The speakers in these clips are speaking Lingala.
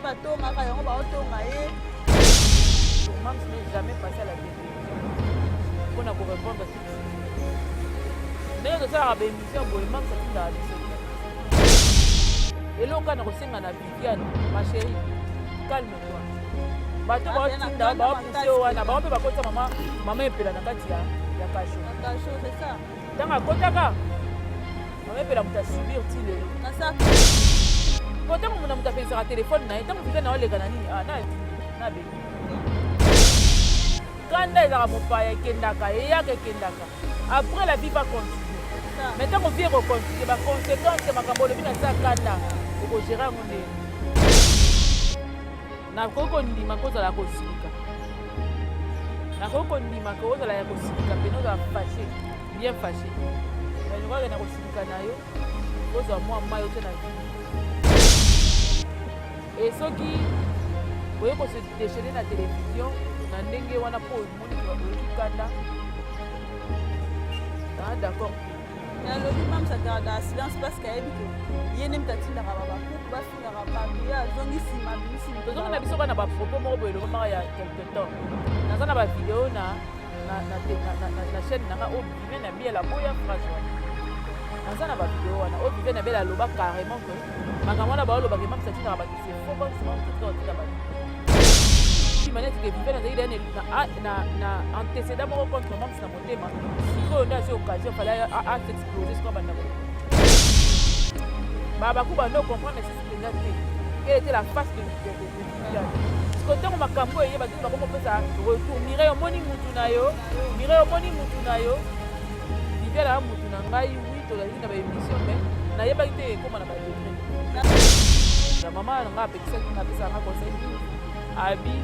mpe atongaka yango baotonga ye. Mams n'est jamais passé à la télévision mpona korépondre tout de suite. Ndenge tosalaka baémission boye, Mams atindaka biso te. Eloko na kosenga na Viviane, ma chérie, calme toi. Bato baotinda, baopousse wana, bango mpe bakotisa mama Epela na kati ya cachot. Cachot, c'est ça. Ntango akotaka mama Epela, moto asubir ti lelo. Po ntango mona moto apekisaka telefone na ye, ntango Viviane aoleka na nini, na bengi kanda ezalaka mopaya, ekendaka, eyaka, ekendaka. Après, la vie va continuer. Mais ntango vie ekocontinue, baconséquence ya makambo olobi na sa kanda, okogérer yango ndenge. Nakoki kondima kozala kosilika, nakoki kondima kozala ya kosilika pene, ozala fâché, bien fâché, mais lokola na kosilika na yo, ozwa mwa mai otie na vino. E soki oye kose déchaîner na télévision na ndenge wana mpo omoni oyoki kanda, ah d'accord. Alobi Mams agardaka silence parce que ayebi ke ye nde moto atindaka babakuku bafingaka bato, ye azongi nsima, abimisi. Tozongi na biso kaka na bapropos moko boye elobamaka ya quelque temps. Naza na bavideo na chaîne nanga oyo Viviane na Biela boya phrase wana. Naza na bavideo wana oyo Viviane na Biela aloba carrément que makambo wana baolobaka Mams atindaka bato, c'est faux. Mams atika kotinda bato maneti ke Viviane azali na antécédent moko contre Mams na motema. Sikoyo nde azwi occasion, fallait as'exploser. Sikoyo bandako babaku bando comprendre lisusu mpenza te quelle était la face de Viviane. Sikoyo ntango makambo eyeba tini, bakomopesa retour. Mireille, omoni mutu na yo. Mireille, omoni mutu na yo. Viviane aya mutu na ngai, oui, tozalaki na baémission, mais nayebaki te ekóma na badegré. Na mama na ngai apekisaki nga, apesaka nga conseil mingi. Abi,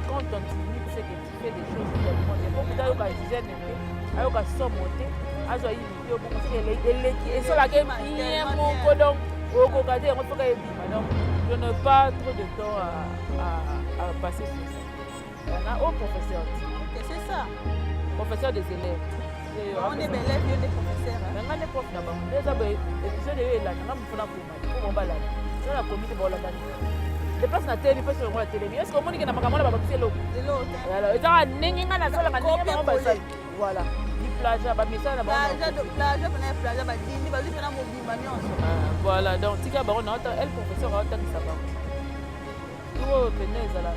quand on t'imite, c'est que tu fais des choses tellement bien. Po moto ayoka gêne te, ayoka somo te, azwa imité yo bongo, soki eleki, esalaka bien moko. Donc okoka te, yango foka ebima. Donc je n'ai pas trop de temps à passer sur ça. Na o professeur. Ok, c'est ça. Professeur des élèves. On est élève, yo nde professeur. Nga nde prof na bango. Nde eza boye, épisode oyo elanda nga mofona koma po bango balanda. So nakomi te, baolanda de place na telemi mpe solongo na telemi. Est ce que omoni ke na makambo wana babakisi eloko? Ezaka ndenge nga nasalaka, ndenge bango basali. Voilà, du plagiat, bamesala na bango. Plagiat pena, plagiat, badindi, bazwi pena mobimba nyonso. Voilà, donc tika bango na el professeur aotangisa bango tour oyo pene ezala.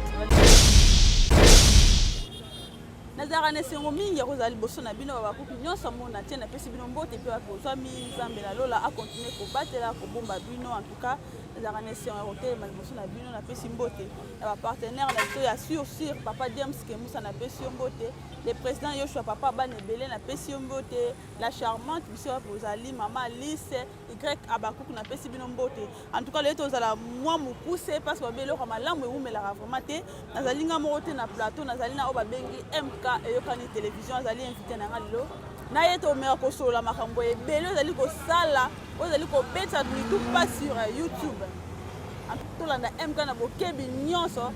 Nazalaka na esengo mingi ya kozala liboso na bino babakuki nyonso. Mona tie, napesi bino mbote mpe wapi ozwami. Nzambe na lola akontinue kobatela, kobomba bino. En tout cas, nazalaka na esengo ya kotelema liboso na bino. Napesi mbote na bapartenaire na biso ya sur sur papa James Kemusa, napesi yo mbote. Le président Yoshua, papa bana ebele, napesi yo mbote. La charmante, biso wapi ozali, mama Alice Y Abakuku, napesi bino mbote. En tout cas, lelo tozala mwa mokuse parce que babe eloko malamu ewumelaka vraiment te. Nazali nga moko te na plateau, nazali na oyo babengi MK Eyokani Télévision. Azali invité na nga lelo. Na ye tomeka kosolola makambo ebele ezali kosala, oyo ezali kobetisa mitu pas sur YouTube. Tolanda MK na bokebi nyonso,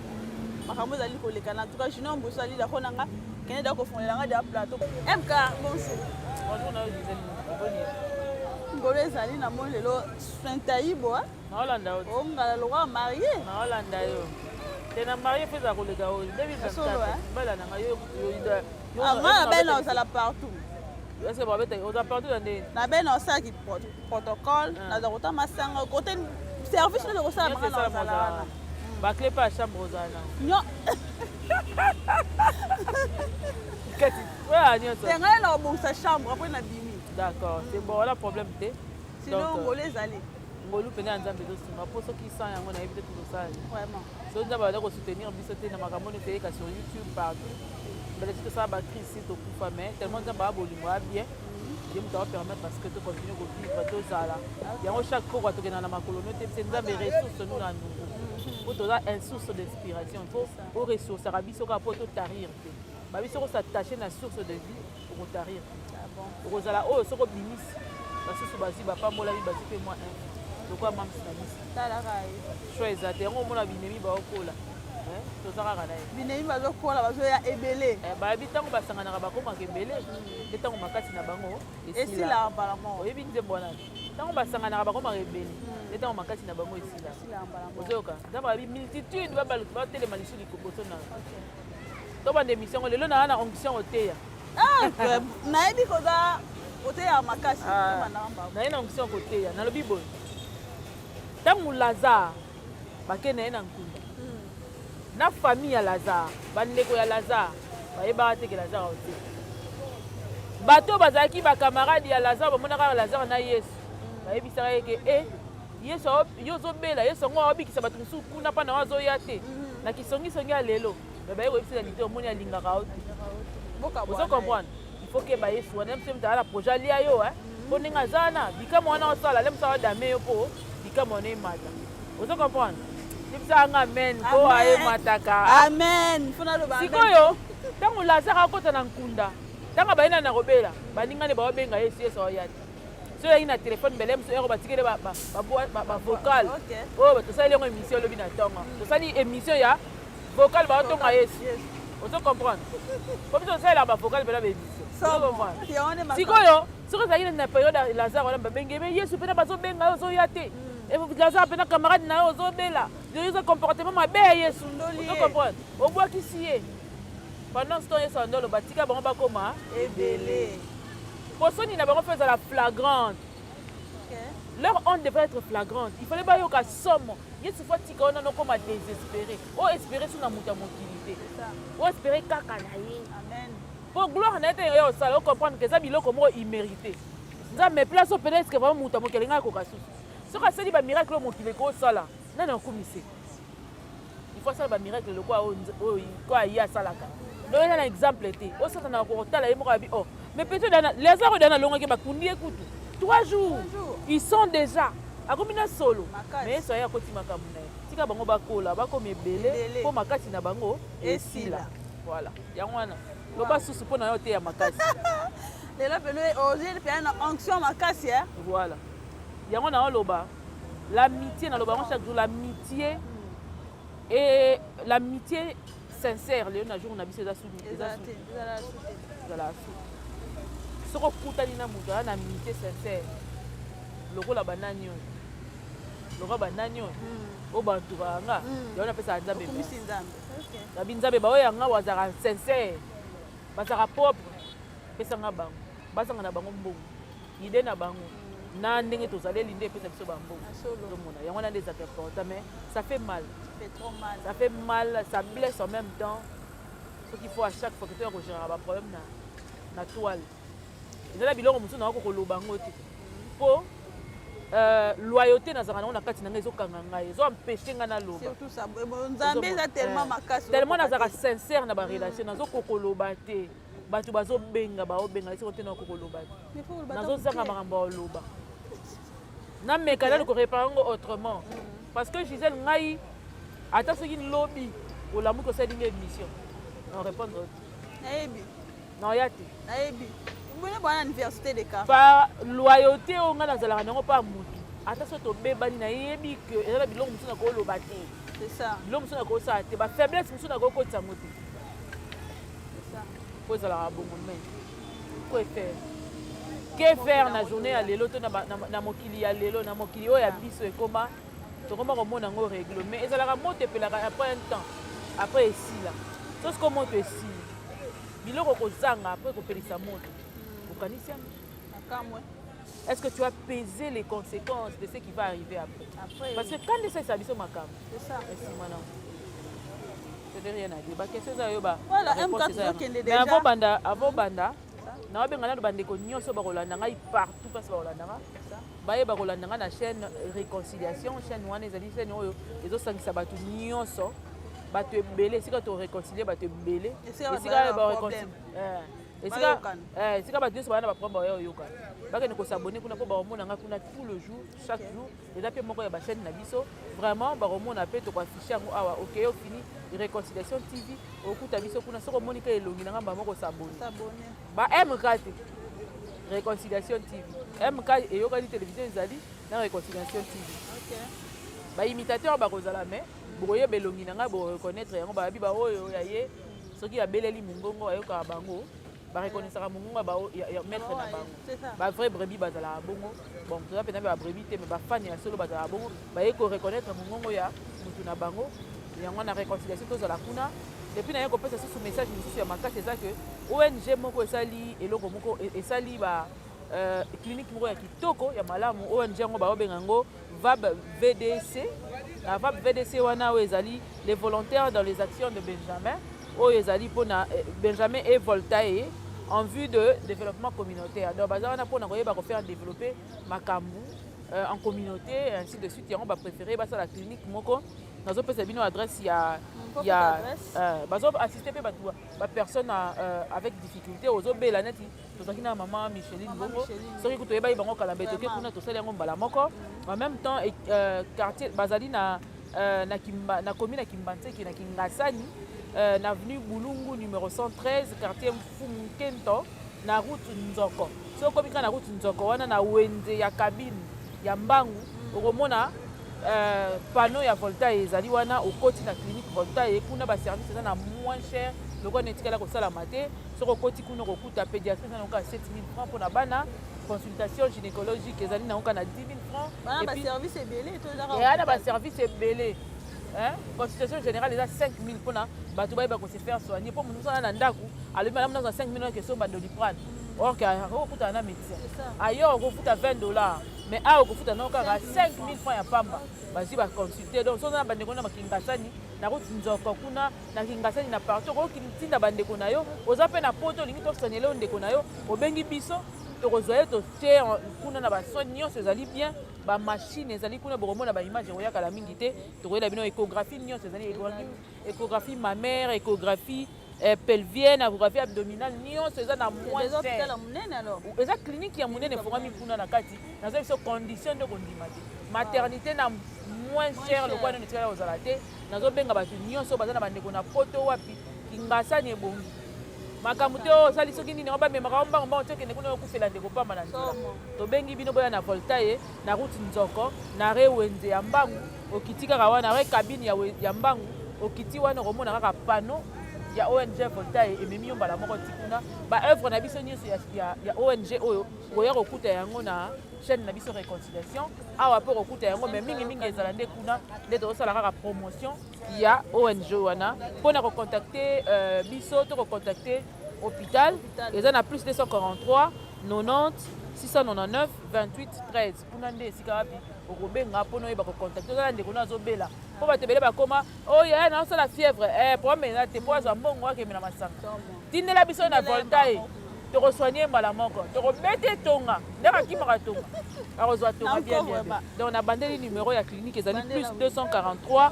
makambo ezali koleka. Na en tout cas, Junior Mboso ali dako na nga, kende da kofongolela nga da plateau. MK, bonjour. Bonjour na yo, Gisèle. Boni? Ngolo ezali. Na moi lelo sointaibo. Naolanda yo. Ongala lokola marié. Naolanda yo te. Na marié mpe ezala koleka oyo 2024, bala na ngai yo. Nga na bene ozala partout. Est-ce que babeta oza partout na ndenge? Na bene osalaki protocole, naza kota masanga kote service nyonso kosala manga na ozala wana. Baclé mpe ya chambre ozala na kati oya nyonso. Te, ngai na kobongisa chambre apres na bimi. D'accord, c'est bon, wana problème te. Sinon ngolu ezali. Ngolu pene ya Nzambe ezosunga mpo soki san yango nayebi te tozosala. Vraiment. Soki Nzambe abanda kosoutenir biso te na makambo nyonso eyeka sur YouTube partout, mbele ti tosala bacrise si tokufa. Mais tellement Nzambe aya bolingo ya bien, ye moto aopermettre parce que tocontinue kovivre, tozala yango. Chaque pokwa tokendaka na makolo no te, bise Nzambe ressource nous na nouveau mpo toza un source d'inspiration. Mpo oressourcaka biso kaka mpo totarir te. Babiso kos'attache na source de vie, okotarir te, okozala oyo soki obimisi basusu bazwi, bapambolami, bazwi mpe mwa un lokola Mamsi na biso. Talaka ye. Choix eza te, yango omona binemi baokola, toza kaka na ye. Binemi bazokola, bazoya ebele. Bayebi ntango basanganaka, bakomaka ebele nde ntango makasi na bango esila mbala moko. Oyebi nzembo wana? Ntango basanganaka, bakomaka ebele nde ntango makasi na bango esila. Ozoyoka, Nzambe abi multitude batelema lisu likoboso na to banda émission ngo lelo naa na onction koteya. Nayebi koza koteya makasi. Naye na onction koteya. Nalobi boye, ntango Lazare bakende na ye na nkunda na famille ya Lazare, bandeko ya Lazare bayebaka te ke Lazare aote. Bato oyo bazalaki bacamarade ya Lazare bamonaka Lazare na Yesu, bayebisaka ye ke e Yesu, yo ozobela, Yesu yango aobikisa bato mosusu kuna, mpa na yo azoya te. Na kisongisongi ya lelo me baye koyebisa lite, omoni, alingaka yo te. Ozo comprendre, il faut keba. Yesu wana mosu moto aza na projet alia yo mpo ndenge aza wana, bikamwa wana osala le mosu aodame yo mpo bikamwa wana emata. Ozo comprendre? Yebisaka nga amen mpo ayemataka. Amen. Sikoyo ntango Lazare akota na nkunda, ntango abayina na kobela, baningani baobenga Yesu, Yesu aoya te. So oyaki na telefone mbele mosu ero batikeli bavocal oyo tosali yango émission olobi na ntongo, tosali émission ya vocal, baotonga Yesu. Ozo comprendre, po biso tosalelaka bavocal mpena baémission. Sikoyo soki ezalaki na période ya Lazare wana, babenge me Yesu mpena, bazobenga yo, ozoya te. Lazare mpena camarade na yo, ozobela, eza comportement mabe ya Yesu. Ozo comprendre, obwakisi ye. Pendant ce temps, Yesu ando aloba: tika bango bakoma ebele. Po soni na bango mpe ezala flagrante. Leur honte devrait être flagrante. Il fallait bayoka somo. Yesu faut atika wana nokoma désespéré, oyo espéré so na moto ya mokili te, oyo espéré kaka na ye po gloire na ye te ya osala. Ocomprendre ke eza biloko moko immérité. Nzambe place oyo pene, est-ce vraiment moto ya mokili alingaka akoka susu? Soki asali bamiracle oyo mokili ekosala, nani akumise? Il faut asala bamiracle lokola oyo kwa ye asalaka. Donc eza na exemple te oyo Satana akokotala ye moko abi: oh, mais peut-être Lazare oyo dana alongaki, bakundi ye kutu 3 jours, ils sont déjà akomi na solo. Mais Yesu aye akoti makambo na ye: tika bango bakola, bakoma ebele mpo makasi na bango esila. Voilà, yango wana loba susu mpo na yo te ya makasi. Lelo pene ozwi pene na onction makasi. Voilà, yango na oloba l'amitié, naloba yango chaque jour, l'amitié et l'amitié sincère lelo na jour na biso eza ezala su. Soki okutani na moto aza na amitié sincère lokola banani oyo, lokola banani oyo oyo bantukaka nga, yango napesaka Nzambe. Nabi Nzambe, baoyo yanga bazalaka sincère, bazalaka propre, pesanga bango, bazanga na bango mbongo, ide na bango na ndenge tozaleli nde epesa biso bambongo. Ozomona, yango wana nde ezalaka important, mais ça fait mal, ça fait mal, ça blesse en même temps. Soki faut à chaque fois que toya kogérer baproblème na toile, eza na biloko mosusu nakoki koloba yango te mpo loyauté nazalaka nango na kati na ngai ezokanga ngai, ezoempêche ngai naloba. Nzambe eza tellement makasi. Tellement nazalaka sincère na barelation, nazokoka koloba te. Bato bazobenga, baobenga esiko te, nakoki koloba te, nazozanga makambo ya koloba. Nameka nanu korépare yango autrement, parce que Gisèle, ngai ata soki lobi olamuki osali nga émission, na répondre. Nayebi. Naoya te. Nayebi bino bwana université de cas. Par loyauté oyo ngai nazalaka nango mpa motu, ata soki tobebani, nayebi ke eza na biloko mosusu nakoloba te. C'est ça. Biloko mosusu nakosala te, bafaiblesse mosusu nakokotisa yango te po ezalaka bongo. Mais que faire, que faire na journée ya lelo to na mokili ya lelo, na mokili oyo ya biso ekoma, tokoma komona yango règle, mais ezalaka moto epelaka après un temps, après esila. So siko moto esili, biloko kozanga, après kopelisa moto, okanisi yango. Makamwe. Est-ce que tu as pesé les conséquences de ce qui va arriver après? Après. Parce que quand esalisa biso makambo C'est ça. Esima nango, c'était rien à dire. Baquestion eza yo ba Voilà, réponse M4 eza yango. tokende Mais déjà. avant banda, avant banda, naobenga nano bandeko nyonso bakolanda ngai partout place bakolanda nga, bayeba kolanda ngai na chaîne Réconciliation. Chaîne wana ezali chaîne oyo ezosangisa bato nyonso, bato ebele, esika toréconcilie bato ebele. Esika bato baya na problème. Esika Bayokana. Esika bato nyonso baya na baproblème baya oyokana, bakende kos'abonner kuna mpo bakomona nga kuna tout le jour, chaque jour. Eza mpe moko ya bachaîne na biso, vraiment bakomona mpe tokoaffiche yango awa. Ok, ofini Réconciliation TV, okuta biso kuna. Soki omoni ka elongi na nga, mbala moko os'abonner. S'abonner. Ba MK te, Réconciliation TV. MK eyokani télévision ezali na Réconciliation TV. Baimitateur bakozala, mais bokoyeba elongi na ngai, boreconnaître yango. Bayabi baoyo ya ye, soki abeleli mongongo, ayokaka bango. Bareconnaissaka mongongo ya maître na bango. Bavrai brebis bazalaka bongo. Bon, toza mpenza mpe babrebis te, mais bafani ya solo bazalaka bongo, baye koreconnaître mongongo ya mutu na bango. Yango na réconciliation tozala kuna. Et puis naye kopesa susu message mosusu ya makasi, eza ke ONG moko esali eloko moko, esali ba clinique moko ya kitoko, ya malamu. ONG yango baobenga yango VAB VDC. Na VAB VDC wana, oyo ezali les volontaires dans les actions de Benjamin, oyo ezali mpona Benjamin et Voltaire en vue de développement communautaire. Donc baza wana mpona koyeba kofaire développer makambo en communauté, ainsi de suite. Yango bapréféré basala clinique moko. Nazopesa bino adresse ya bazo assiste mpe bato, bapersonne avec difficulté, ozobela neti tozalaki na mama Micheline. Bongo soki kutu toyebaki bango kala, mbe toke kuna, tosali yango mbala moko. En même temps, quartier bazali na commune ya Kimbanseke, na Kingasani, na avenue Bulungu numéro 113, quartier Mfumu Nkento, na route Nzoko. Soki okomi kaka na route Nzoko wana, na wenze ya cabine ya Mbangu, okomona panneau ya Volta ezali wana. Okoti na clinique Volta ye kuna, baservice eza na moins cher lokola neti etikala kosalama te. Soki okoti kuna, okokuta pédiatrie eza nango 7000 francs mpona bana, consultation gynécologique ezali nango kaka na 10 000 francs. Eya na baservice ebele. Consultation générale eza 5000 mpona bato bayeba kose faire soigner, mpo moto mosu aza na ndako, alobi malamu nazwa 5000 wana kesomba Doliprane, or ke okokutana na médecin ailleurs okofuta 20 dollars, mais awa okofuta nango kaka 5000 francs ya pamba. Bazwi baconsulte. Donc soki oza na bandeko na Bakingasani, na route Nzoko kuna na Kingasani, na partout okoki ntinda bandeko na yo. Oza mpe na Poto, olingi tosonele yo ndeko na yo, obengi biso, tokozwa ye, totie kuna na basoin nyonso ezali bien. Bamachine ezali kuna, bokomona baimage ekoyakala mingi te. Tokoyela bino échographie nyonso ezali, échographie mammaire, échographie pelvienne, échographie abdominale, nyonso eza na moins cher. Eza clinique ya monene efongwami kuna na kati. Naza biso condition nde kondima te, maternité na moins cher lokola nini etikala kozala te. Nazobenga bato nyonso baza na bandeko na Poto, wapi Kingasani ebongi makambo te. Oyo osali soki nini, yango bamemaka o mbango mbango ti okende kuna, okufela ndeko pamba na nzela. Tobengi bino, boya na Volta ye, na route Nzoko, na re wenze ya Mbangu. Okiti kaka wana, re cabine ya Mbangu, okiti wana, okomona kaka panneau ya ONG Volta ye, ememi yo mbala moko ti kuna. Baœuvre na biso nyonso ya ONG oyo, okoya kokuta yango na chaîne na biso Réconciliation awa mpo kokuta yango, mais mingimingi ezala nde kuna nde tozosala kaka promotion ya ONG wana. Mpona kocontacte biso to kocontacte hôpital, eza na plus 243 90 699 28 13. Kuna nde esika wapi okobenga mpona oyeba kocontacte. Oza na ndeko no azobela, mpo bato ebele bakoma oyo yaya naosala fièvre, problème eza te, mpo azwa mbongo akemela masanga. Tindela biso na Volta ye, tokosoigne mbala moko, tokobeta etonga ndenge akimaka tonga, akozwa tonga bien bien. Donc na bandeli numéro ya clinique ezali plus 243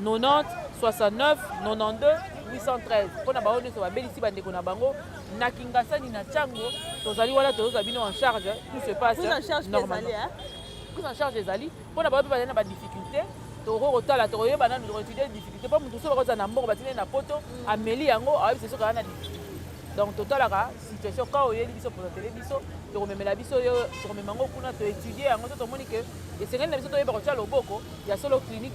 90 69 92 813, mpona bango nyonso babelisi bandeko na bango na Kingasani, na Ntiango. Tozali wana, tozozwa bino en charge, tout se passe normalement. Prise en charge ezali mpona bango mpe bazali na badifficulté. Tokoki kotala, tokoyeba nanu, tokoétudie difficulté, mpo motu so bakozala na mbongo, batindi na Poto, ameli yango, ayebisa soki aza na difficulté. Donc totalaka situation ka oyeli biso, présentele biso, tokomemela biso yo, tokomema yango kuna, toétudie yango. So tomoni ke esengeli na biso toyeba kotia loboko ya solo, clinique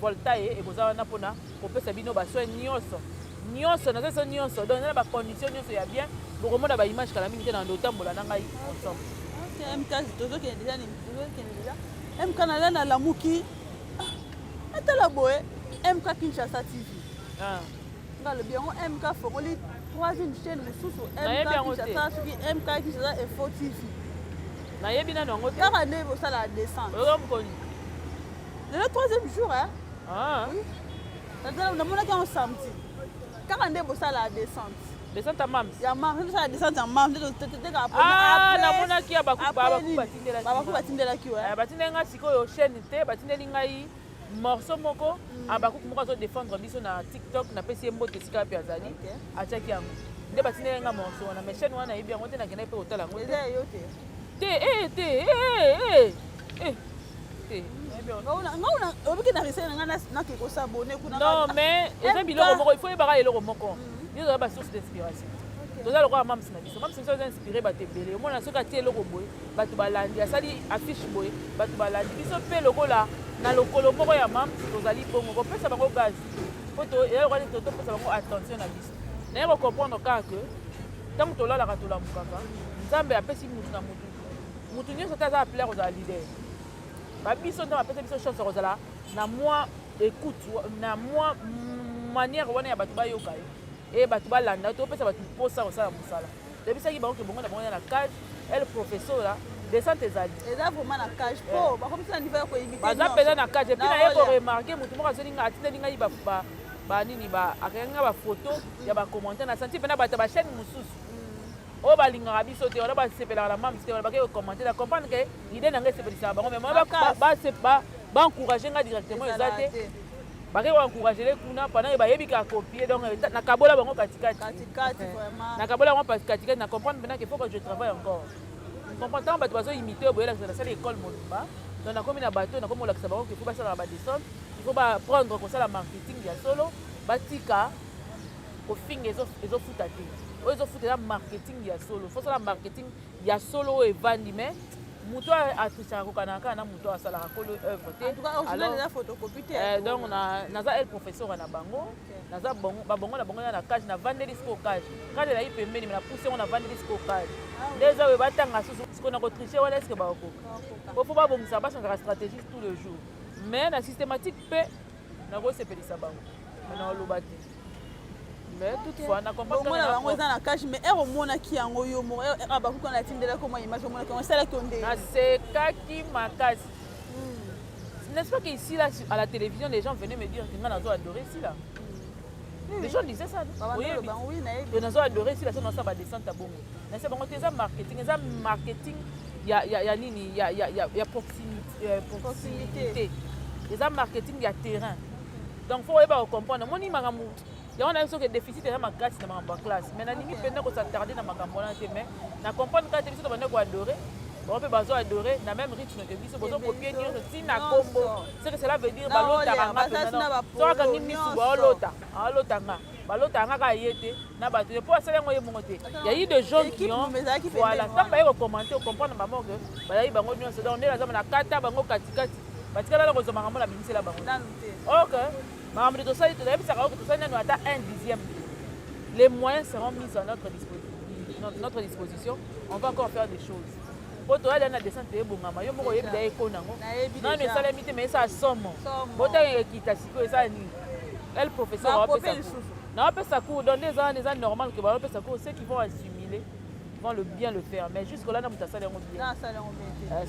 Volta ye ekoza wana mpona kopesa bino basoin nyonso nyonso, naza biso nyonso. Donc eza na bacondition nyonso ya bien. Bokomona baimage kala mingi te na ndo otambola na ngai ensemble. MK, tozokende déjà, tozokende déjà. MK, naza nalamuki, natala boye MK Kinshasa TV. Nga alobi yango, MK fongoli troisième chaîne mosusu, MK Kinshasa, soki MK Kinshasa Info TV. Nayebi nano yango te. Kaka nde bosala descente. Oyoka mokoni. Lelo troisième jour, hein? Oui, namonaki yango samedi, kaka nde bosala descente. Descente ya mams. Ya mams, tosala descente ya mams nde totekaka. Namonaki ya baku batindelaki. Baku batindelaki. Batindeli ngai sikoyo chaîne te, batindeli ngai morceau moko. Abakuku moko azodéfendre biso na TikTok, napesi ye mbote esika mpe azali, atiaki yango nde batindeli ngai morceau wana. Mais chaîne wana nayebi yango te, nakendaki mpe kotala yango. Te. Te, te, te. Obiki na risele na ngai, nake kosabone kuna. Non, mais eza biloko moko, il faut yebaka eloko moko. Biso toza basource d'inspiration, toza lokola mams na biso. Mams biso aza inspiré bato ebele. Omona soki atie eloko boye, bato balandi, asali affiche boye, bato balandi. Biso mpe lokola na lokolo moko ya mams, tozali bongo kopesa bango gaz, po eza lokola neti topesa bango attention na biso. Naye kocomprendre kaka ke ntango tolalaka, tolamukaka, Nzambe apesi mutu na mutu, mutu nyonso te aza appelé kozala leader. Babiso, Nzambe apesi biso chance ya kozala na mwa écoute, na mwa manière wana ya bato bayoka yo e bato balanda yo. Topesa bato mposa kosala mosala. Toyebisaki bango ke bongo na bango na cage, el professeur la descente ezali. Eza vraiment na cage, po bakomisi na niveau ya koimiter. Baza mpenza na cage. Et puis naye koremarquer, motu moko azoli ngai, atindeli ngai banini, akangi ngai bafoto ya bacommentaire. Na santi mpena bato ya bachaîne mosusu oyo balingaka biso te, wana basepelaka na Mams te, wana bakei kocommenter. Na comprendre ke idée na ngai esepelisaka bango, mais baencourage ngai directement eza te. Bakei koencourage le kuna pendant bayebi ka copier. Donc nakabola bango katikati, nakabola bango katikati. Na comprendre maintenant qu'il faut que je travaille encore. Comprendre, ntango bato bazoimite oyo boyelakisa, nasali école mobimba. Donc nakomi na bato, nakomi kolakisa bango qu'il faut basalaka badescente, il faut baprendre kosala marketing ya solo, batika kofinga. Ezofuta te. Oyo ezofuta eza marketing ya solo. Faut sala marketing ya solo oyo evandi. Mais moto atrichaka kokana kaka na moto asalaka kolo œuvre te. Donc naza el professeur na bango, naza babongo na bango na cage. Navandeli sikoyo cage, cage ezali pembeni, me napusi yango, navandeli sikoyo cage nde eza oyo batanga susu. Sikoyo na kotriche wana, est-ce bakokoka? Po faut babongisa, bachangeaka stratégie tous les jours. Mais na systématique mpe nakosepelisa bango, me naoloba te. Mais toutefois na comprendre bango eza na cage. Mais ere omonaki yango yo moko, bakuki wana atindelaki mwa image, omonaki yango, esalaki yo ndenge? Nasekaki makasi. N'est-ce pas qu'ici là, à la télévision, les gens venaient me dire que nga nazo adorer ici là? Les gens disaient ça. Oyebi, nazo adorer ici là, so nasala badescente ya bongo. Nase bango te, eza marketing, eza marketing ya nini, ya proximité, eza marketing ya terrain. Donc faut oyeba kocomprendre. Omoni makambo yango, nayebi soki déficit eza makasi na makambo ya classe, mais nalingi mpenza kos'attarder na makambo wana te. Mais na comprendre kaka te, biso tobande koadorer bango, mpe bazo adorer na même rythme que biso. Bozokopie nyonso ntina kombo, ce que cela veut dire, balotaka nga mpenza. So akangi misu, baolota, aolota nga, balotaka nga kaka ye te na bato te, mpo asali yango ye moko te. Ya eu de gens qui ont, voilà, ntango baye kocommenter, ocomprendre bango ke bazali bango nyonso. Donc nde naza na kata bango katikati, batikala na kozwa makambo na bimisela bango. Ok, makambo nde tosali, toyebisaka oke tosali nano ata un dixième. Les moyens seront mis à notre disposition, on va encore faire des choses. Po toyali na descente ebongama, yo moko oyebi da eko nango nano esalemi te, mais esala somo. Botanga ekita sikoyo, esala nini? El professeur naopesa cours. Donc nde eza wana, eza normal ke baopesa cours. Ceux qui vont assimiler vont le bien le faire, mais jusque là na moto asali yango bien,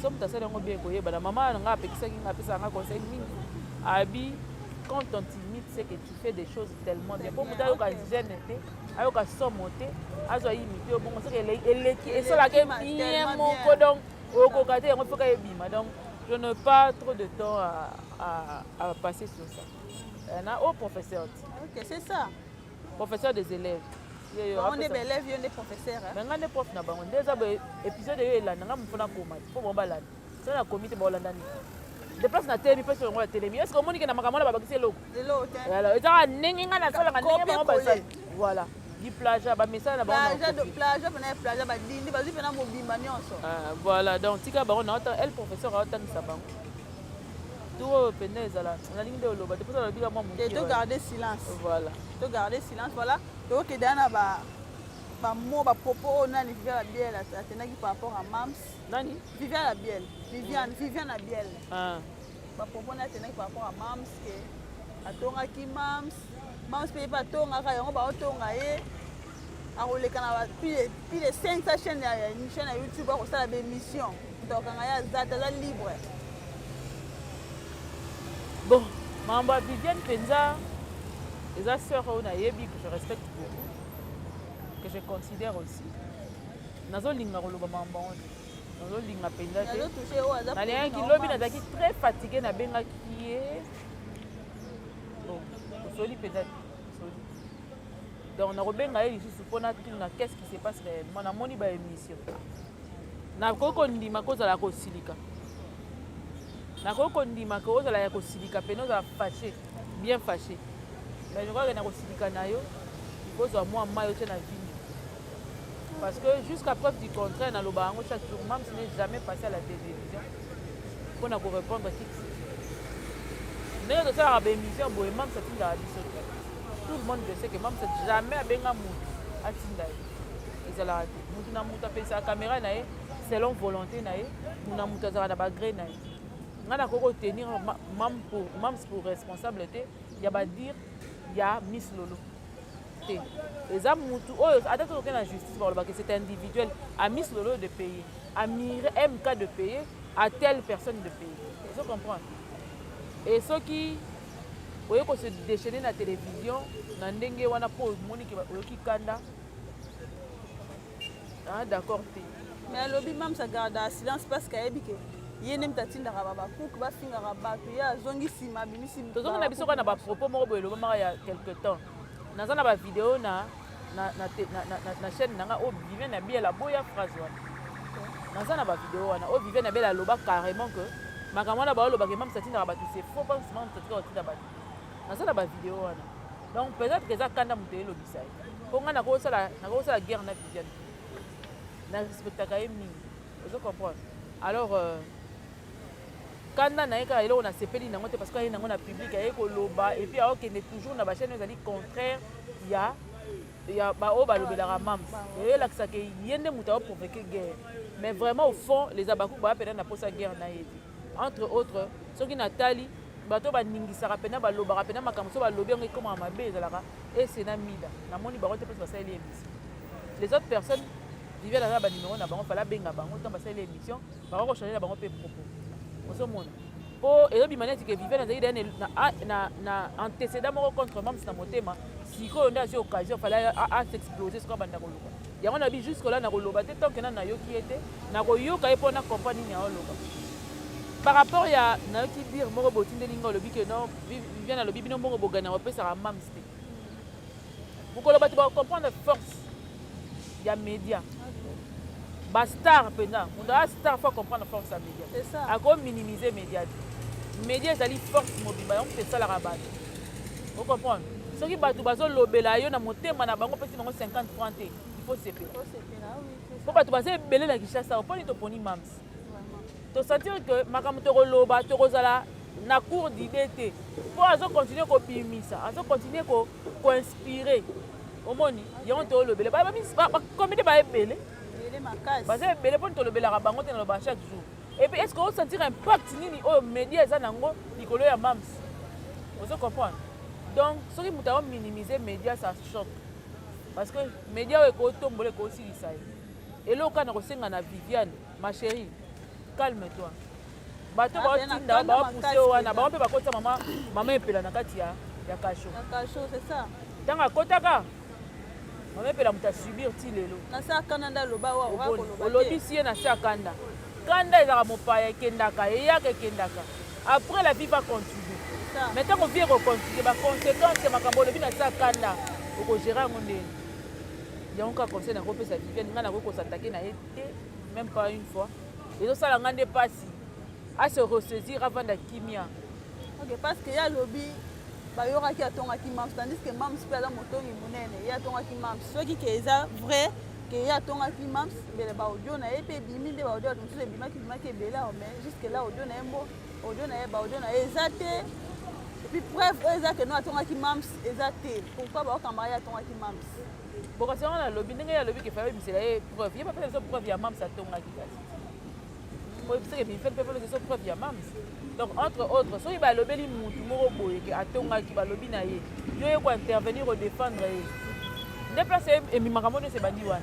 so moto asali yango bien, koyebana. Mama na nga apekisaki nga, apesaka nga conseil mingi, abi: quand on t'imite, c'est que tu fais des choses tellement bien. Po moto ayoka gêne te, ayoka somo te, azwa imite yo bongo, soki eleki, esalaka bien moko. Donc okoka te yango, foka ebima. Donc je n'ai pas trop de temps à passer sur ça. Na o professeur. Ok, c'est ça. Professeur des élèves. Bango nde baélève, yo nde professeur. Mais nga nde prof na bango. Nde eza boye, épisode oyo elanda nga mofona koma te, mpo bango balanda. So nakomi te, baolanda nini? De place na telemi mpe so yango batelemi. Est ce que omoni ke na makambo wana babakisi eloko? Ezaka ndenge nga nasalaka, ndenge bango basali. Voilà, du plagiat, bamesala na bango. Plagiat pena, plagiat, badindi, bazwi mpena mobimba nyonso. Voilà, donc tika bango na el professeur aotangisa bango. Tour oyo mpenza ezala, nalingi nde oloba te, mposa nalobika mwa moke. Togarde silence. Voilà. Togarde silence, voilà. Tokokende na ba bamots, bapropos oyo nani, Viviane Abiel atendaki par rapport à Mams. Nani? Viviane Abiel, Viviane, Viviane Abiel. Bapropos nde atendaki par rapport à Mams, ke atongaki Mams, Mams mpe ye mpe atongaka yango, baotonga ye, akoleka na plus de 500 chaîne ya chaîne ya YouTube, akosala baémission, moto akokanga ye aza te, aza libre. Bon, makambo ya Viviane mpenza, eza sœur oyo nayebi, que je respecte beaucoup, que je considère aussi. Nazolinga koloba makambo yango te, nazolinga mpenza te. Nalingaki lobi, nazalaki très fatigué, nabengaki ye. Bon, tosoli mpenza te, tosoli. Donc nakobenga ye lisusu mpona tuna qu'est-ce qui se passe réellement. Namoni baémission, nakoki kondima kozala kosilika, nakoki kondima ke ozala ya kosilika pene, ozala fâché, bien fâché, mais je crois que na kosilika na yo, kozwa mwa mai otie na vino, parce que jusqu'à preuve du contraire, naloba yango chaque jour, Mams n'est jamais passé à la télévision mpona korépondre qui que ce soit. Ndenge tosalaka baémission boye, Mams atindaka biso te. Tout le monde le sait que Mams jamais abenga mutu atinda ye. Ezalaka te. Mutu na mutu apesaka caméra na ye selon volonté na ye. Mutu na mutu azalaka na ba gré na ye. Nga nakoki kotenir Mams pour responsable te ya ba dire ya Miss Lolo. Te. Eza mutu oyo ata tokoki na justice balobaka c'est individuel, à Miss Lolo de payer, à Mire MK de payer, à telle personne de payer. Ozo comprendre? Et soki oye ko se déchaîner na télévision na ndenge wana po omoni ke oyoki kanda, ah d'accord te. Mais alobi Mams agarda silence parce que ayebi ke ye nde moto atindaka babakuku bafingaka bato, ye azongi nsima, abimisi. Tozongi na biso kaka na bapropos moko boye elobamaka ya quelque temps. Naza na bavideo na chaîne na nga oyo Viviane Abiel aboya phrase wana. Naza na bavideo wana oyo Viviane Abiel aloba carrément que makambo wana baolobaka Mams atindaka bato, c'est faux, parce que Mams atika kotinda bato. Naza na bavideo wana. Donc peut-être que eza kanda moto elobisa ye, mpo ngai nakosala guerre na Viviane, na respectaka ye mingi, ozo comprendre? Alors kanda na ye kaka eloko nasepeli nango te, parce que aye nango na public, aye koloba, et puis aokende toujours na bachaîne oyo ezali contraire ya baoyo balobelaka Mams. Eyelakisaka ye nde moto aoprovoke guerre. Mais vraiment, au fond, les abakuku baya mpena na posa guerre na ye te. Entre autres, soki natali bato baningisaka mpena, balobaka mpena makambo, so balobi yango ekomaka mabe, ezalaka ese na mida. Namoni bango te place basaleli émission. Les autres personnes, Viviane aza na banimero na bango, fala abenga bango ntango basaleli émission, bako kochange na bango mpe propos. Ozomona mpo ezobima neti ke Viviane azali deya na antécédent moko contre Mams na motema. Sikoyo nde azwi occasion, fala as'explose. Sikoyo abanda koloba yango na bi. Jusque là nakoloba te tant que nanu nayoki ye te. Nakoyoka ye mpo na comprendre nini aoloba par rapport ya nayoki dire moko botindeli nga. Olobi ke non, Viviane alobi bino mbongo bogana opesaka Mams te. Mokolo bato bakocomprendre force ya média, bastar mpenza, moto aza star faut comprendre force ya média. Akominimize média te. Média ezali force mobimba, yango moto esalaka bato. Ocomprendre? Soki bato bazolobela yo na motema na bango, opesi bango 50 franc te, il faut sepela, mpo bato baza ebele na Kinshasa. Mponi toponi Mams, tosentir ke makambo tokoloba, tokozala na court d'idée te, mpo azocontinue kobimisa, azocontinue koinspire. Omoni yango, tolobele bacomédie baebele, baza ebele. Mponi tolobelaka bango te? Naloba chaque jour. Et puis, est ce que osentir impact nini oyo média eza nango likolo ya Mams? Ozo comprendre? Donc soki moto aominimize média, ça choque, parce que média oyo ekotombola, ekosilisa ye. Eloko kaka na kosenga na Viviane, ma chérie, calme toi. Bato baotinda, baopousse wana, bango mpe bakotisa mama Epela na kati ya kasho. Ntango akotaka mama Epela, moto asubir ti lelo. Olobisi ye na se akanda. Kanda ezalaka mopaya, ekendaka, eyaka, ekendaka. Après, la vie va continuer. Mais ntango vie ekocontinue, baconséquence ya makambo olobi na se akanda, okogérer yango ndeni? Yango kaka conseil nakopesa Viviane. Ngai nakoki kosatake na ye te, même pas une fois. Ezosala ngai nde mpasi. Ase ressaisir, avanda kimia. Ok, parce que ye alobi bayokaki atongaki Mams, tandis que Mams mpe aza motongi monene. Ye atongaki Mams, soki ke eza vrai ke ye atongaki Mams, mbele baaudio na ye mpe ebimi nde. Baaudio bato mosusu ebimaki, ebimaki ebele awa, mais jusque là audio na ye mbo audio na ye, baaudio na ye eza te. Et puis preuve oyo eza ke no atongaki Mams eza te. Pourquoi baokambaka ye atongaki Mams? Bokasi yango nalobi ndenge ye alobi ke faya bimisela ye preuve, ye bapesa biso preuve ya Mams atongaki. Kasi oyebisaka bifele mpe pesa biso preuve ya Mams. Donc entre autres, soki balobeli mutu moko boye ke atongaki, balobi na ye, yo ye kointervenir, odéfendre ye, nde place emimaka mo nyonso ebandi wana,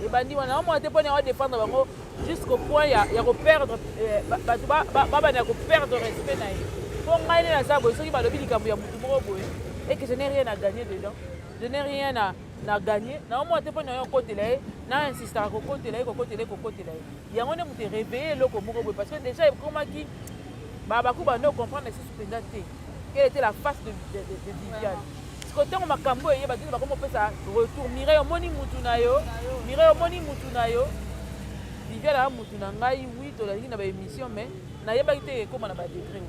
ebandi wana. Naomona te mpona odéfendre bango jusqu'au point ya koperdre bato, babanda ya koperdre respect na ye. Mpo ngai nde naza boye, soki balobi likambo ya mutu moko boye et que je n'ai rien à gagner dedans, je n'ai rien à gagner, naomona te mpona yo okotela ye, na insistaka kokotela ye, kokotela ye, kokotela ye. Yango nde moto eréveille eloko moko boye, parce que déjà ekomaki babaku bando comprendre lisusu mpenza te quelle était la face de Viviane. Parce que ntango makambo eyeba te, bakoma opesa retour: Mireille, omoni mutu na yo, Mireille, omoni mutu na yo. Viviane aza mutu na ngai, oui, tozalaki na baémission, mais nayebaki te ekóma na badegré.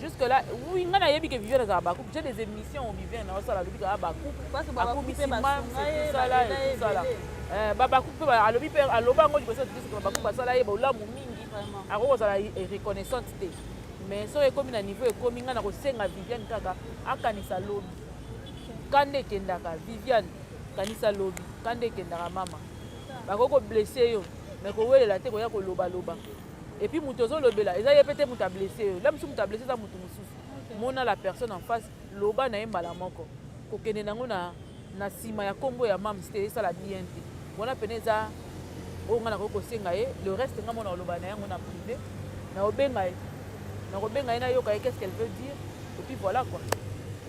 Jusque là, oui, ngai nayebi ke Viviane azala bakupe. J'ai des émissions où Viviane naosala, alobi kaka bakupe, akumisi tosala tosala babakupe mpe alobi mpe aloba yango liboso. Bakupe basala ye bolamu mingi, akoki kozala reconnaissante te. Mais soki ekómi na niveau ekómi, ngai na kosenga Viviane kaka akanisa lobi. Kanda ekendaka Viviane kanisa lobi kanda ekendaka mama bakoki ko blesse yo mais kowelela te koya koloba loba et puis moto ozolobela eza ye pe te moto a blesse yo la mosusu moto a blesse eza moto mosusu mona la personne en face loba na ye mbala moko kokende nango na na nsima ya nkombo ya mams te esala bien te wana pene eza oyo ngai nakoki kosenga ye. Le reste ngai mona koloba na yango na privé, nakobenga ye, nakobenga ye, nayoka ye qu'est-ce qu'elle veut dire et puis voilà quoi.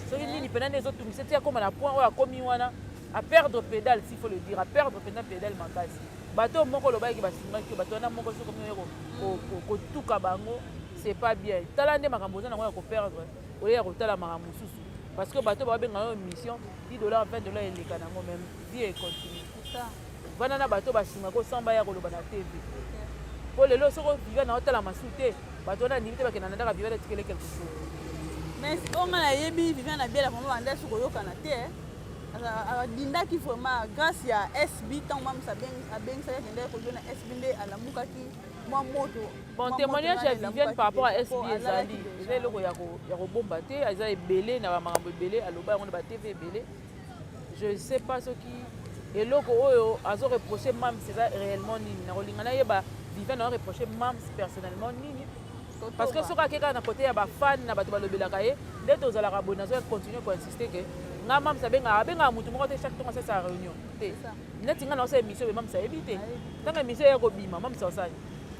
Soki nini mpena nde ezotungisa ti akóma na point oyo akomi wana, a perdre pédale, s'il faut le dire, a perdre mpenza pédale makasi. Bato oyo moko olobaki basungaki yo, bato wana moko soki okomi oye kotuka bango, c'est pas bien. Tala nde makambo oza nango ya koperdre oye ya kotala makambo mosusu, parce que bato babenga yo émission 10 $, 20 $ eleka nango, même vie econtinue. Vanda na bato basungaka osamba ya koloba na TV, mpo lelo soki Viviane aotala masu te, bato wana ndimi te bakenda na ndaka Viviane etikele quelque chose. Mais oyo ngai nayebi, Viviane abiela vraiment banda soki koyokana te, adindaki vraiment grâce ya SB. Ntango mamisa abengisaki, akendaki kozwa na SB nde alamukaki mwa moto. Bon, témoignage ya Viviane par rapport à SB ezali, eza eloko ya kobomba te, eza ebele na bamakambo ebele aloba yango na baTV ebele. Je sais pas soki eloko oyo azoreproche mams eza réellement nini. Nakolinga nayeba Viviane azoreproche mams personnellement nini, parce que soki ake kaka na côté ya bafan na bato balobelaka ye nde tozalaka boye. Nazoya continue koinsiste ke nga mams abengaka motu moko te chaque ntongo asala réunion te. Neti nga naosala émission, be mams ayebi te. Ntango émission eya kobima, mams osali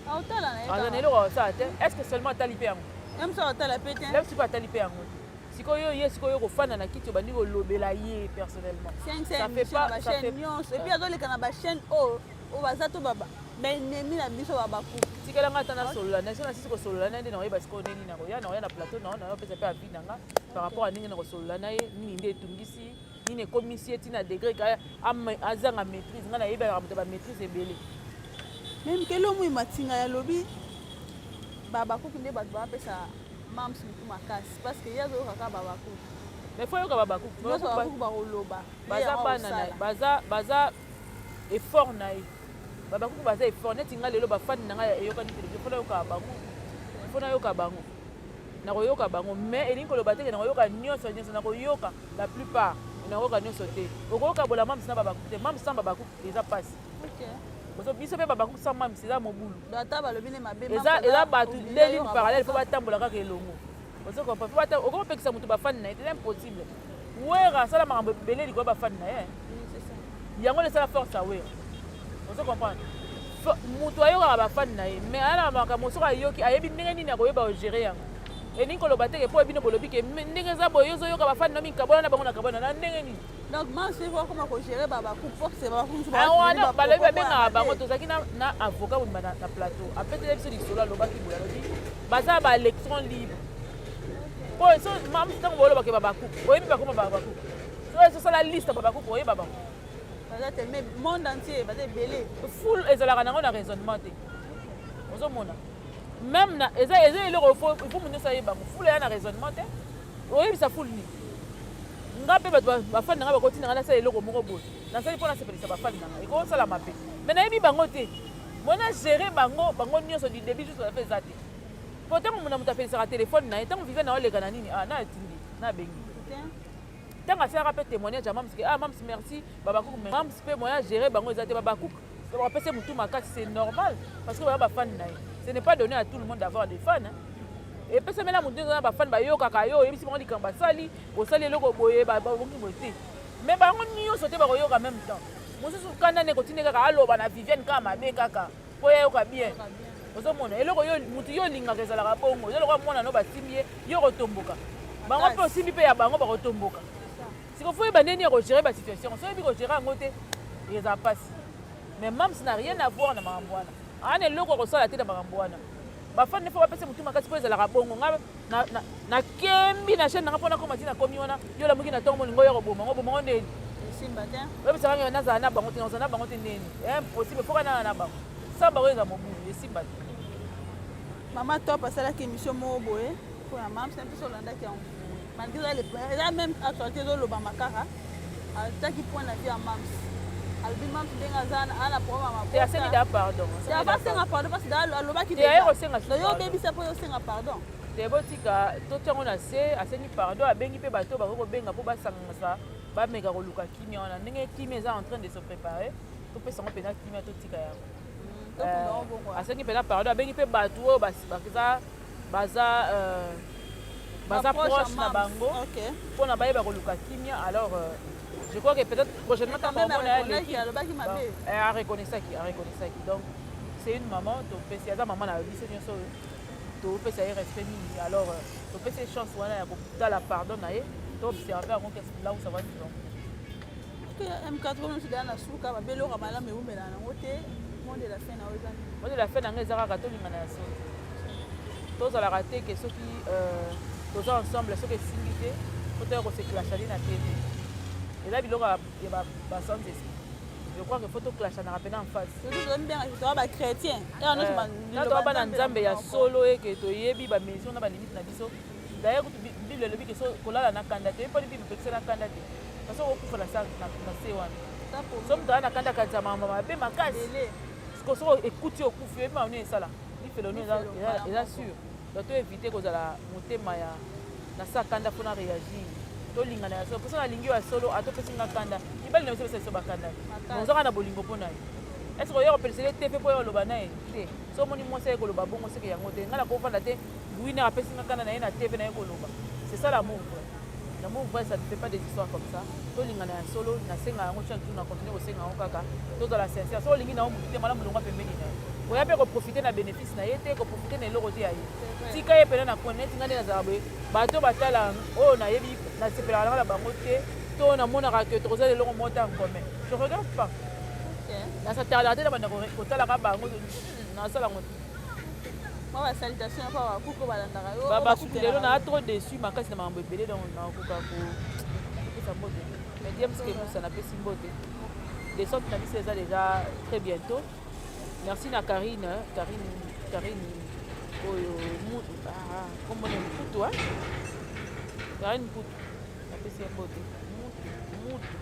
aza na eloko akosala te. Est ce que seulement atali mpe yango? Mpe atali mpe yango te. Sikoyo ye sikoyo kofanda na kiti, obandi kolobela ye personnellement. Ça fait pas, ça fait nyonso. Et puis azoleka na bachaîne oyo oyo baza to baennemi na biso babaku. Tikelanga ata nasolola na so, nasisi kosolola na ye nde nakoyeba sikoyo ndenge nakoya na plateau nao nayopesa mpe avis na nga par rapport à ndenge na kosolola na ye, nini nde etungisi, nini ekomisi ye ntina degré ka azanga maîtrise. Ngai nayebaka moto bamaîtrise ebele. Mais mikeli omoi matinga ya lobi, babakuki nde bato bapesa mams motu makasi, parce que ye azoyoka kaka babakuki. Mais faut yoka babakuki. Nyonso babakuki bakoloba. Baza bana na ye, baza effort na ye. Babakuki baza effort. Neti ngai lelo bafani na ngai eyokani télévision, faut nayoka bango, faut nayoka bango, nakoyoka bango. Mais elingi koloba te ke nakoyoka nyonso nyonso. Nakoyoka la plupart, nakoyoka nyonso te. Okoyoka bola mams na babakuki te. Mams sans babakuki eza mpasi. Biso mpe babakuki sans mams eza mobulu. Eza bato deux lignes parallèle, faut batambola kaka elongo. Ozo comprendre? Okopekisa moto bafani na ye te, eza impossible. Wera asala makambo ebele likolo bafani na ye, yango nde esala force ya Wera. Ozo comprendre? Moto ayokaka bafani na ye, mais aya na makambo soki ayoki, ayebi ndenge nini akoyeba ogérer yango. Elingi koloba teke mpo bino bolobi ke ndenge eza boye, yo ozoyoka bafani no mingi, na bango na kabwana na ndenge nini? Donc mams akoma kogérer babaku force. Wana balobi babengaka bango. Tozalaki na avocat mobima na plateau, apetele biso lisolo, alobaki boye, alobi baza baélectron libre. Po so mams, ntango bolobake babaku, oyebi bakoma babaku, so ezosala liste babaku, oyeba bango. Baza tellement monde entier, baza ebele. Foule ezalaka nango na raisonnement te. Ozomona même na eza eloko il faut moto nyonso ayeba yango. Foule eya na raisonnement te. Oyebisa foule nini? Nga mpe bato bafani na nga bakotina nga nasala eloko moko boye, nasali mpo nasepelisa bafani na nga, ekosalama mpe, mais nayebi bango te. Mo na gérer bango, bango nyonso du début jusqu'à la fin eza te. Po ntango mona moto apelisaka telefone na ye, ntango Viviane na oleka na nini, ah, na atindi, na abengi, ntango asalaka mpe témoignage ya mams ke ah mams merci babakuku. Mams mpe moyen gérer bango eza te. Babakuku bapesa motu makasi, c'est normal, parce que baya bafani na ye. Ce n'est pas donné à tout le monde d'avoir des fans, hein. Epesamela motu nyonso na bafani bayokaka yo, oyebisi bango likambo, basali, osali eloko boye, babongi boye te. Mais bango nyonso te bakoyoka même temps. Mosusu kanda nde kotinde kaka aloba na Viviane kaka mabe kaka mpo yayoka bien. Ozomona eloko yo motu yo olingaka ezalaka bongo, eza lokola mwana no basimbi ye, yo kotomboka, bango mpe osimbi mpe ya bango bakotomboka. Siko faut oyeba ndeni ya kogérer basituation. So oyebi kogérer yango te, eza mpasi. Mais mams n'a rien à voir na makambo wana, aa na eloko ya kosala te na makambo wana. Bafani faut bapesa motu makasi mpo ezalaka bongo. Nga nakembi na chaîne nanga mpo nakoma ntina komi wana. Yo olamuki na ntongo, molingo oya koboma ngo, boma ngo ndeni? Oyebisaka ngai nazala na bango te, nazala na bango te ndeni? Impossible. Foka nana na bango, sa bango eza mobulu, esimba te. Mama Top asalaki émission moko boye mpona mams na biso, olandaki yango? Malgré eza même actualité, ezolobama kaka, atiaki point na vie ya mams, alobi mams ndenge aza na problème. Ya asengi da pardon. Asenga pardon parce que alobaki. Aye kosenga. Yo obebisa mpo yo osenga pardon. Te, botika, totia yango na se. Asengi pardon, abengi mpe bato bakoki kobenga mpo basangisa, bameka koluka kimia wana. Ndenge kimia eza en train de se préparer, topesa yango mpenza kimia, totika yango. Asengi mpenza pardon, abengi mpe bato oyo baza proche na bango mpona bayeba koluka kimia. Alors je crois que peut-être prochainement ntango omona aleki, areconnaissaki, areconnaissaki. Donc c'est une maman, topesi, aza mama na biso nyonso oyo, topesa ye respect mingi. Alors topesi ye chance wana ya kotala pardon na ye, toobserve yango là où ça va nous emmener. M4 nyonso deya na suka, babeloka malamu, ewumela nango te. Mot de la fin na oyo eza nini? Mot de la fin na ngai eza kaka tolingana ya solo. Tozalaka te ke soki toza ensemble, soki esimbi te, po toya kose clashani na TV. Eza biloko ya basans esprit. Je crois que faut toclashanaka mpena en face. Toza bachrétien. Toza bana Nzambe ya solo, eke toyebi bamesure na balimite na biso. D'ailleurs kutu Bible elobi ke kolala na kanda te. Mponi Bible epekisa na kanda te, parce okokufa na se wana. So moto aza na kanda, akanisa makambo mabe makasi. Soki ekuti, okufi. Oyebi makambo nini esala lifelo no, eza sûr. Donc toévite kozala motema ya na sa kanda mpona réagir. Tolingana ya solo. Mposo nalingi yo ya solo, atopesi nga kanda, mibali na biso pesa biso bakanda, ozaka na bolingo mpo na ye. Est ce que oya kopelisele te mpe mpo oya koloba na ye te? So omoni mwasi aye koloba bongo, seke yango te. Ngai nakovanda te, winer apesi nga kanda na ye na TV na ye koloba. C'est ça l'amour vrai. L'amour vrai, ça ne fait pas des histoires comme ça. Tolingana ya solo. Nasenga yango chaque jour, na continue kosenga yango kaka. Tozala sincère. So olingi na yo motu te, malamu longwa pembeni na ye. Koya mpe koprofite na bénéfice na ye te, koprofite na eloko te ya ye, tika ye pena na coin. Neti ngai nde nazala boye, bato batala oyo nayebi, nasepelaka nanga na bango te, to namonaka ke tokozala eloko moko te en commun, je regarde pas, nasatalaka te na banda kotalaka bango, nasala yango te. Mwa basalutation mpa bakuko balandaka yo. Basuki lelo naa trop déçu makasi na makambo ebele, donc nakoka kopesa mbote. Mais James Kemusa, napesi mbote. Descente na biso eza déjà très bientôt. Merci na Karine, Karine, Karine oyo kombona Mputu, Karine Mputu, napesi ye mbote. Mutu mutu.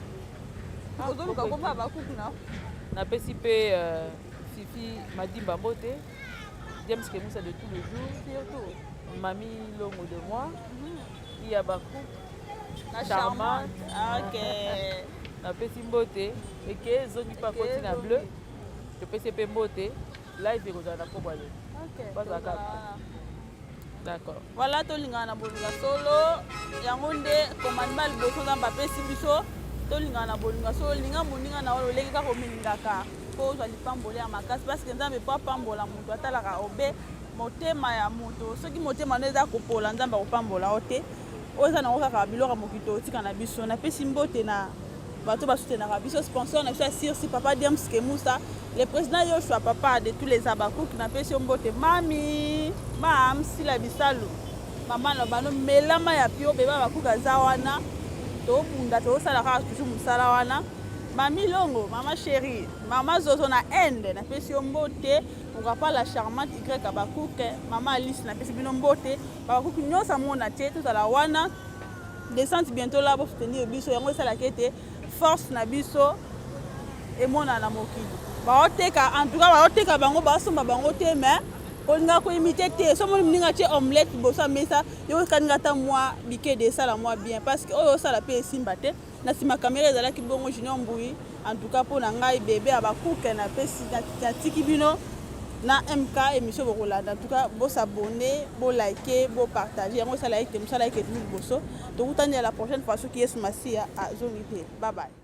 Ozoluka komba bakuku na. Napesi mpe Fifi Madimba mbote, James Kemusa de tous les jours. Surtout. Mami Longo de moi, iya baku. Na charmante. Ok. Napesi mbote eke ezongi mpe akoti na bleu, topesi mpe mbote. Live ekozala na pokwa lelo. Bazalaka d'accord. Voilà, tolingana na bolinga solo. Yango nde commandement liboso Nzambe apesi biso: tolingana na bolinga solo. Linga moninga na oyo oleki kaka omilingaka, mpo ozwa lipamboli ya makasi, parce que Nzambe mpo apambola moto, atalaka obe motema ya moto. Soki motema no eza kopola, Nzambe akopambola yo te. Oyo eza nango kaka biloko ya mokili, totika na biso. Napesi mbote na bato basutenaka biso, sponsor na biso ya sirsi, papa James Kemusa, le président Yoshua, papa de tous les Abakouk. Napesi yo mbote, mami mam Sila Bisalu, mama na bano melama ya pio beba. Bakouk aza wana, tobunda, tozosala kaka toujours mosala wana. Mami Longo, mama chérie, mama Zozo na Inde, napesi yo mbote. Pourquoi pas la charmante Y Abakouk, mama Alice, napesi bino mbote. Babakouk nyonso amona te, tozala wana. Descente bientôt là, bosoutenir biso. Yango esalaka ete force na biso emonana na mokili. Baoteka, en tout cas baoteka bango, baosomba bango te, mais kolinga koimite te. So moni moninga tie omelette liboso ya mesa, yo okaninga ata mwa bikede, esala mwa bien, parce que oyo osala mpe esimba te. Na nsima kamera ezalaki bongo Junior Mbui. En tout cas mpo na ngai bebe ya bakuke, napesi, natiki bino na MK émission bokolanda. En tout cas bosabonner, bolike, bopartage. Yango esala ete mosala eke liboso. Tokutani ya la prochaine fois soki Yesu Masiya azongi te. Bye bye.